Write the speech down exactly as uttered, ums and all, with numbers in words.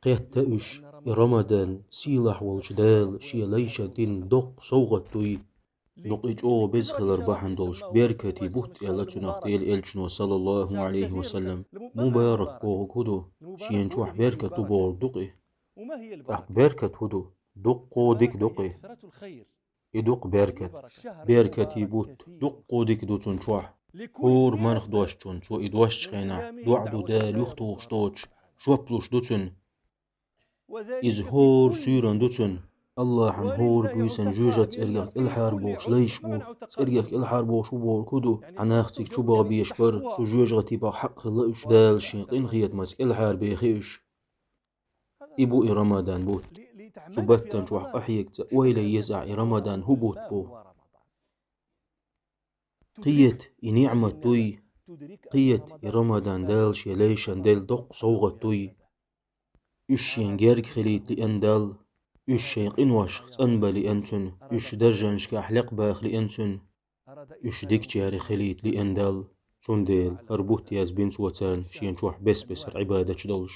Кхетта уьш, и Рамадан сийлахь волчу Дала шен лайшна дина доккха совгӀат дуй. Дукха и чӀогӀа беза хилар бахьана долуш беркате бутт аьлла цунах Делан Элчано, саллаллаху Ӏалайхи ва саллам. Мубарак бохург хӀун ду? Шена чохь беркат ду бохург ду-кх и. ТӀаккха беркат хӀун ду? Дуккха дика ду-кх и. И ду-кх беркат. Беркате бутт дуккха дика ду цунна чохь. ХӀора марха дошчунна цо и дошчу хенахь, доӀа ду Дала юхатухуш доцуш, жоп луш ду цунна. Иза хӀора суьйранна ду цунна. Аллахьан хӀора буьйсанна жоьжахати цӀергех кӀелхьарбохуш лайш бу. ЦӀергех кӀелхьарбохуш бу бохург хӀун ду? Хьан нах цига чу баха безаш бара, цу жоьжахатин баха хьакъ хилла уьш. Дала шен къинхетамца кӀелхьарбехи уьш. И бу и Рамадан бутт. Цу баттана чохь къахьега ца ойла еза ахь, и Рамадан хӀун бутт бу. Кхета и ниӀмат дуй, кхета и Рамадан Дала шен лайшна делла доккха совгӀат дуй. Уьш шен герга хилийта лиъна Далла, уьш шайн къиношах цӀанбан лиъна Цунна, уьш даржанашкахь лекхбаха лиъна Цунна, уьш дикачарех хилийта лиъна Далла. Цундела хӀара бутт язбина Цо царна шена чохь бес-бесара Ӏибадаташ долуш.